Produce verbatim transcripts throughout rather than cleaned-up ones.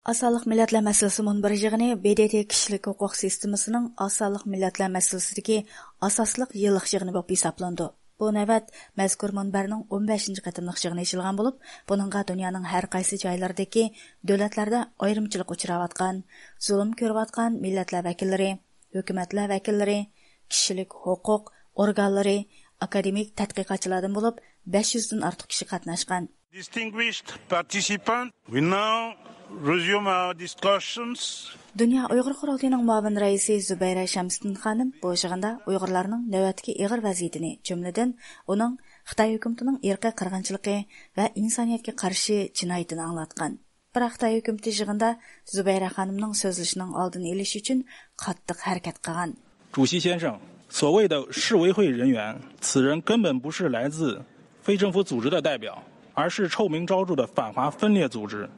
ئاز سانلىق مىللەتلەر مەسىلىسى مۇنبىرى يىغىنى ب د ت كىشىلىك ھوقۇق سىستېمىسىنىڭ ئاز سانلىق مىللەتلەر مەسىلىسىدىكى ئاساسلىق يىللىق يىغىنى بولۇپ ھېسابلىنىدۇ. بۇ نۆۋەت مەزكۇر مۇنبەرنىڭ ئون بەشىنچى قېتىملىق يىغىنى ئېچىلغان بولۇپ، بۇنىڭغا دۇنيانىڭ ھەر قايسى جايلىرىدىكى دۆلەتلەردە ئايرىمىچىلىق ئۇچراۋاتقان، زۇلۇم كۆرۈۋاتقان مىللەتلەر ۋەكىللىرى، ھۆكۈمەتلەر ۋەكىللىرى، كىشىلىك ھوقۇق ئورگانلىرى، ئاكادېمىك تەتقىقاتچىلاردىن بولۇپ، بەش يۈزدىن ئارتۇق كىشى قاتناشقان. Distinguished participants, we now resume our discussions. دۇنيا ئۇيغۇر قۇرۇلتىيىنىڭ مۇئاۋىن رەئىسى زۇبەيرە شەمسىدىن خانىم بۇ يىغىندا ئۇيغۇرلارنىڭ نۆۋەتتىكى ئېغىر ۋەزىيىتىنى، جۈملىدىن ئۇنىڭ خىتاي ھۆكۈمىتىنىڭ ئىرقىي قىرغىنچىلىقى ۋە ئىنسانىيەتكە قارشى جىنايىتىنى ئاڭلاتقان. بىراق خىتاي ھۆكۈمىتى يىغىندا زۇبەيرە خانىمنىڭ سۆزلىشىنىڭ ئالدىنى ئېلىش ئۈچۈن قاتتىق ھەرىكەت قىلغان. 主席先生，所谓的世委会人员，此人根本不是来自非政府组织的代表，而是臭名昭著的反华分裂组织。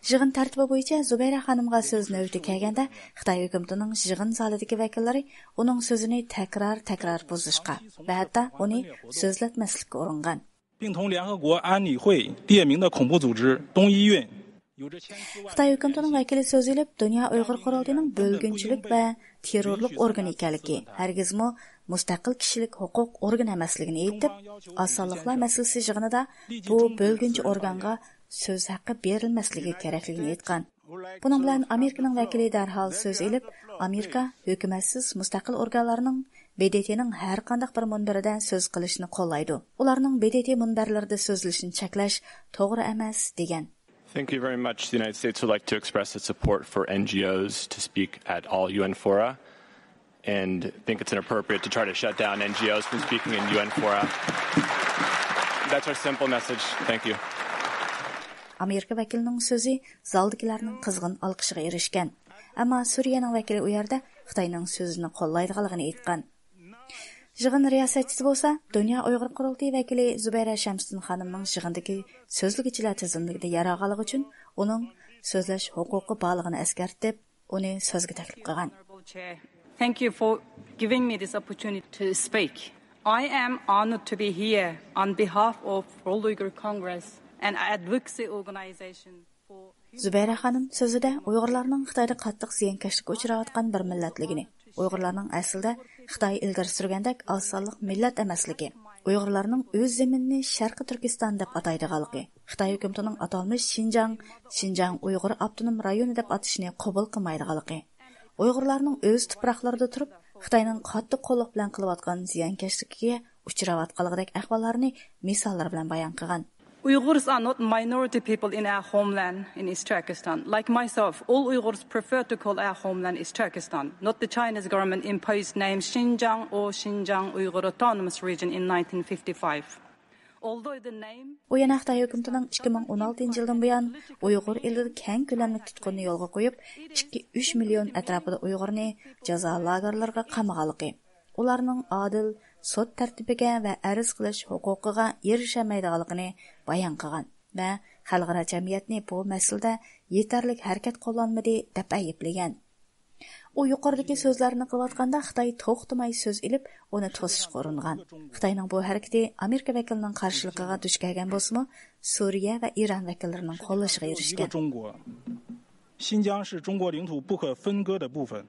يىغىن تەرتىپى بويىچە زۇبەيرە خانىمغا سۆز نۆۋىتى كەلگەندە، خىتاي ھۆكۈمىتىنىڭ يىغىن زالىدىكى ۋەكىللىرى ئۇنىڭ سۆزىنى تەكرار-تەكرار بۇزۇشقا ۋە ھەتتا ئۇنى سۆزلەتمەسلىككە ئۇرۇنغان. 并同联合国安理会列名的恐怖组织东伊运有着千丝万 خىتاي ھۆكۈمىتىنىڭ ۋەكىلى سۆز ئېلىپ، دۇنيا ئۇيغۇر قۇرۇلتىيىنىڭ بۆلگۈنچىلىك ۋە تېررورلۇق ئورگىنى ئىكەنلىكى، ھەرگىزمۇ مۇستەقىل كىشىلىك ھوقۇق ئورگىنى ئەمەسلىكىنى ئېيتىپ، ئاز سانلىقلار مەسىلىسى يىغىنىدا بۇ بۆلگۈنچى ئورگانغا سۆز ھەققى بېرىلمەسلىكى كېرەكلىكىنى ئېيتقان. بۇنىڭ بىلەن ئامېرىكىنىڭ ۋەكىلى دەرھال سۆز ئېلىپ، ئامېرىكا ھۆكۈمەتسىز مۇستەقىل ئورگانلارنىڭ ب د ت نىڭ ھەر قانداق بىر مۇنبىرىدە سۆز قىلىشىنى قوللايدۇ. ئۇلارنىڭ ب د ت مۇنبەرلىرىدە سۆزلىشىنى چەكلەش توغرا ئەمەس، دېگەن. Thank you very much. The United States would like to express its support for N G Os to speak at all U N fora and think it's inappropriate to try to shut down N G Os from speaking in U N fora. That's our simple message. Thank you. ئامېرىكا ۋەكىلىنىڭ سۆزى زالدىكىلەرنىڭ قىزغىن ئالقىشىغا ئېرىشكەن. ئەمما سۈرىيەنىڭ ۋەكىلى ئۇ يەردە خىتاينىڭ سۆزىنى قوللايدىغانلىقىنى ئېيتقان. يىغىن رىياسەتچىسى بولسا دۇنيا ئۇيغۇر قۇرۇلتىيى ۋەكىلى زۇبەيرە شەمسىدىن خانىمنىڭ يىغىندىكى سۆزلىگۈچىلەر تىزىملىكىدە يەر ئالغانلىقى ئۈچۈن ئۇنىڭ سۆزلەش ھوقۇقى بارلىقىنى ئەسكەرتىپ، ئۇنى سۆزگە تەكلىپ قىلغان. Thank you for giving me this opportunity to speak. I am honored to be here on behalf of World Uyghur Congress, an advocacy organization for زۇبەيرە خانىم سۆزىدە ئۇيغۇرلارنىڭ خىتايدا قاتتىق زىيانكەشلىككە ئۇچراۋاتقان بىر مىللەتلىكىنى، ئۇيغۇرلارنىڭ ئەسلىدە خىتاي ئىلگىرى سۈرگەندەك ئاز سانلىق مىللەت ئەمەسلىكى، ئۇيغۇرلارنىڭ ئۆز زېمىنىنى شەرقىي تۈركىستان دەپ ئاتايدىغانلىقى، خىتاي ھۆكۈمىتىنىڭ ئاتالمىش شىنجاڭ، شىنجاڭ ئۇيغۇر ئاپتونوم رايونى دەپ ئاتىشىنى قوبۇل قىلمايدىغانلىقى، ئۇيغۇرلارنىڭ ئۆز تۇپراقلىرىدا تۇرۇپ، خىتاينىڭ قاتتىق قوللۇق بىلەن قىلىۋاتقان زىيانكەشلىكىگە ئۇچراۋاتقانلىقىدەك ئەھۋاللارنى مىساللار بىلەن بايان قىلغان. Uyghurs are not minority people in our homeland in East Turkestan. Like myself, all Uyghurs prefer to call our homeland East Turkestan, not the Chinese government imposed name Xinjiang or Xinjiang Uyghur Autonomous Region in nineteen fifty-five. Although the name ئۇ يەنە خىتاي ھۆكۈمىتىنىڭ ئىككى مىڭ ئون ئالتىنچى يىلدىن بۇيان ئۇيغۇر ئېلىدا كەڭ كۆلەملىك تۇتقۇننى يولغا قويۇپ، ئىككى ئۈچ مىليون ئەتراپىدا ئۇيغۇرنى جازا لاگېرلىرىغا قامىغانلىقى، ئۇلارنىڭ ئادىل سوت تەرتىپىگە ۋە ئەرز قىلىش ھوقۇقىغا ئېرىشەلمەيدىغانلىقىنى بايان قىلغان ۋە خەلقئارا جەمئىيەتنى بۇ مەسىلىدە يېتەرلىك ھەرىكەت قوللانمىدى دەپ ئەيىبلىگەن. ئۇ يۇقىرىدىكى سۆزلەرنى قىلىۋاتقاندا خىتاي توختىماي سۆز ئېلىپ، ئۇنى توسۇشقا ئۇرۇنغان. خىتاينىڭ بۇ ھەرىكىتى ئامېرىكا ۋەكىلىنىڭ قارشىلىقىغا دۇچ كەلگەن بولسىمۇ، سۈرىيە ۋە ئىران ۋەكىللىرىنىڭ قوللىشىغا ئېرىشكەن. 新疆是中国领土不可分割的部分。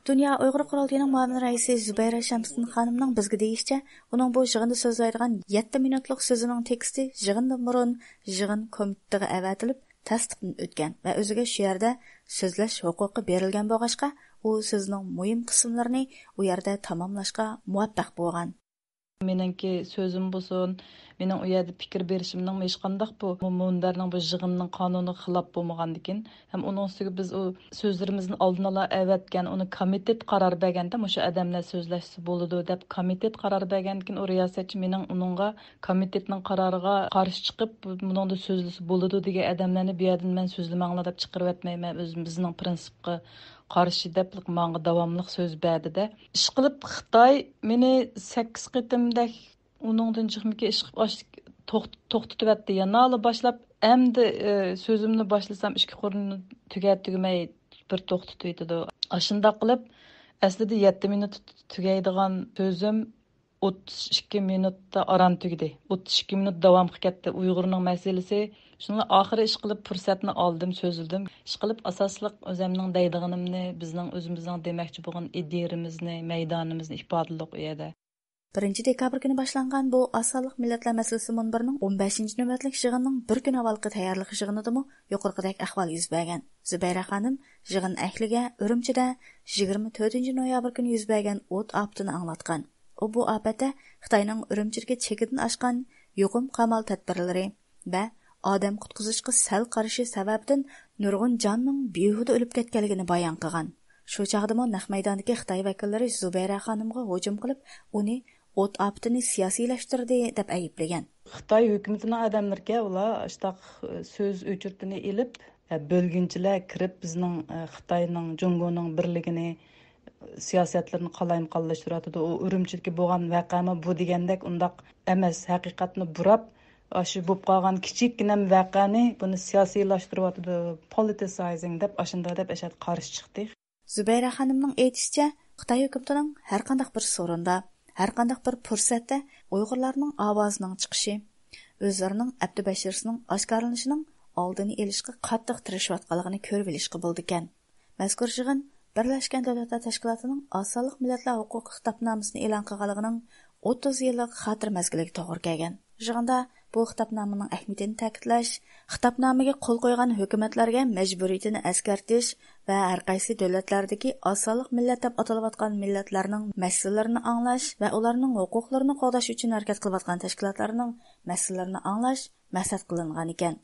دۇنيا ئۇيغۇر قۇرۇلتىيىنىڭ مۇئاۋىن رەئىسى زۇبەيرە شەمسىدىن خانىمنىڭ بىزگە دېيىشىچە، ئۇنىڭ بۇ يىغىندا سۆزلەيدىغان يەتتە مىنۇتلۇق سۆزىنىڭ تېكىستى يىغىندىن بۇرۇن يىغىن كومىتېتىغا ئەۋەتىلىپ، تەستىقتىن ئۆتكەن ۋە ئۆزىگە شۇ يەردە سۆزلەش ھوقۇقى بېرىلگەن بولغاچقا، ئۇ سۆزىنىڭ مۇھىم قىسىملىرىنى ئۇ يەردە تاماملاشقا مۇۋەپپەق بولغان. مېنىڭكى سۆزۈم بولسۇن، مېنىڭ ئۇ يەردە پىكىر بېرىشىمنىڭ ھېچقانداق بۇ، بۇ مۇنبەرنىڭ بۇ يىغىننىڭ قانۇنىغا خىلاپ بولمىغاندىكىن، ھەم ئۇنىڭ ئۈستىگە بىز ئۇ سۆزلىرىمىزنى ئالدىن ئالا ئەۋەتكەن، ئۇنى كومىتېت قارار بەرگەندە، مۇشۇ ئادەملەر سۆزلەشسە بولىدۇ دەپ كومىتېت قارار بەرگەندىكىن، ئۇ رىياسەتچى مېنىڭ ئۇنىڭغا كومىتېتنىڭ قارارىغا قارشى چىقىپ، بۇنىڭدا سۆزلىسە بولىدۇ دېگەن ئادەملەرنى بۇ يەردىن مەن سۆزلىمەڭلار دەپ چىقىرىۋەتمەيمەن، ئۆزۈم بىزنىڭ پرىنسىپقا قارشى دەپ ماڭا داۋاملىق سۆز بەردى-دە. ئىشقىلىپ خىتاي مېنى سەككىز قېتىمدەك ئۇنىڭدىن جىقمىكى ئىشقىپ ئاش-، توخت-، توختىتىۋەتتى. يەنىلا باشلاپ، ئەمدى، ئى، سۆزۈمنى باشلىسام ئىككى قۇرنى تۈگەر تۈگىمەي بىر توختىتىۋېتىدۇ. ئاشۇنداق قىلىپ، ئەسلىدە يەتتە مىنۇت تۈگەيدىغان سۆزۈم ئوتتۇز ئىككى مىنۇتتا ئاران تۈگىدى. ئوتتۇز ئىككى مىنۇت داۋامغا كەتتى. ئۇيغۇرنىڭ مەسىلىسى شۇڭا ئاخىرى ئىشقىلىپ پۇرسەتنى ئالدىم، سۆزلىدىم. ئىشقىلىپ ئاساسلىق ئۆزەمنىڭ دەيدىغىنىمنى، بىزنىڭ ئۆزىمىزنىڭ دېمەكچى بولغان ئىدىيىمىزنى، مەيدانىمىزنى ئىپادىلىدۇق ئۇ يەردە. بىرىنچى دېكابىر كۈنى باشلانغان بۇ ئاز سانلىق مىللەتلەر مەسىلىسى مۇنبىرىنىڭ ئون بەشىنچى نۆۋەتلىك يىغىنىنىڭ بىر كۈن ئاۋۋالقى تەييارلىق يىغىنىدىمۇ يۇقىرىقىدەك ئەھۋال يۈز بەرگەن. زۇبەيرە خانىم يىغىن ئەھلىگە ئۈرۈمچىدە يىگىرمە تۆتىنچى نويابىر كۈنى يۈز بەرگەن ئوت ئاپىتىنى ئاڭلاتقان. ئۇ بۇ ئاپەتتە خىتاينىڭ ئۈرۈمچىدىكى چېكىدىن ئاشقان يۇقۇم قامال تەدبىرلىرى ۋە ئادەم قۇتقۇزۇشقا سەل قارىشى سەۋەبىدىن نۇرغۇن جاننىڭ بىھۇدە ئۆلۈپ كەتكەنلىكىنى بايان قىلغان. شۇ چاغدىمۇ نەق مەيداندىكى خىتاي ۋەكىللىرى زۇبەيرە خانىمغا ھۇجۇم قىلىپ، ئۇنى ئوت ئاپىتىنى سىياسىيلاشتۇردى، دەپ ئەيىبلىگەن. خىتاي ھۆكۈمىتىنىڭ ئادەملىرىكەن، ئۇلار ئاشتاق سۆز ئۆچۈرتىنى ئېلىپ، بۆلگۈنچىلەر كىرىپ، بىزنىڭ، خىتاينىڭ، جۇڭگونىڭ بىرلىكىنى، سىياسەتلىرىنى قالايمىقانلاشتۇرۇۋاتىدۇ. ئۇ ئۈرۈمچىدىكى بولغان ۋەقەمۇ بۇ دېگەندەك ئۇنداق ئەمەس. ھەقىقەتنى بۇراپ، ئاشۇ بولۇپ قالغان كىچىككىنە ۋەقەنى بۇنى سىياسىيلاشتۇرۇۋاتىدۇ، politicizing دەپ، ئاشۇنداق دەپ ئەشەدە قارشى چىقتى. زۇبەيرە خانىمنىڭ ئېيتىشىچە، خىتاي ھۆكۈمىتىنىڭ ھەر قانداق بىر سورۇندا، ھەر قانداق بىر پۇرسەتتە ئۇيغۇرلارنىڭ ئاۋازىنىڭ چىقىشى، ئۆزلىرىنىڭ ئەبدۇ بەشىرسىنىڭ ئاشكارىلىنىشىنىڭ ئالدىنى ئېلىشقا قاتتىق تىرىشىۋاتقانلىقىنى كۆرۈۋېلىشقا بولىدىكەن. مەزكۇر يىغىن بىرلەشكەن دۆلەتلەر تەشكىلاتىنىڭ ئاز سانلىق مىللەتلەر ھوقۇقى خىتابنامىسىنى ئېلان قىلغانلىقىنىڭ ئوتتۇز يىللىق خاتىرە مەزگىلىگە توغرا كەلگەن. يىغىندا بۇ خىتابنامىنىڭ ئەھمىيىتىنى تەكىتلەش، خىتابنامىگە قول قويغان ھۆكۈمەتلەرگە مەجبۇرىيىتىنى ئەسكەرتىش ۋە ھەر قايسى دۆلەتلەردىكى ئاز سانلىق مىللەت دەپ ئاتىلىۋاتقان مىللەتلەرنىڭ مەسىلىلىرىنى ئاڭلاش ۋە ئۇلارنىڭ ھوقۇقلىرىنى قوغداش ئۈچۈن ھەرىكەت قىلىۋاتقان تەشكىلاتلارنىڭ مەسىلىلىرىنى ئاڭلاش مەقسەت قىلىنغانىكەن.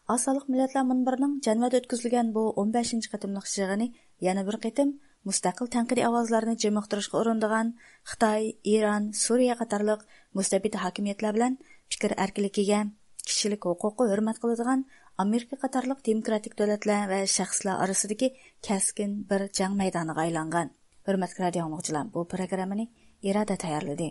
ئاز سانلىق مىللەتلەر مۇنبىرىنىڭ جەنۋەدە ئۆتكۈزۈلگەن بۇ ئون بەشىنچى قېتىملىق يىغىنى يەنە بىر قېتىم مۇستەقىل تەنقىدىي ئاۋازلارنى جىمىقتۇرۇشقا ئۇرۇنىدىغان خىتاي، ئىران، سۈرىيە قاتارلىق مۇستەبىت ھاكىمىيەتلەر بىلەن پىكىر ئەركىنلىكىگە، كىشىلىك ھوقۇققا ھۆرمەت قىلىدىغان ئامېرىكا قاتارلىق دېموكراتىك دۆلەتلەر ۋە شەخسلەر ئارىسىدىكى كەسكىن بىر جەڭ مەيدانىغا ئايلانغان. ھۆرمەتلىك رادىئو ئاڭلىغۇچىلار، بۇ پروگراممىنى ئىرادە تەييارلىدى.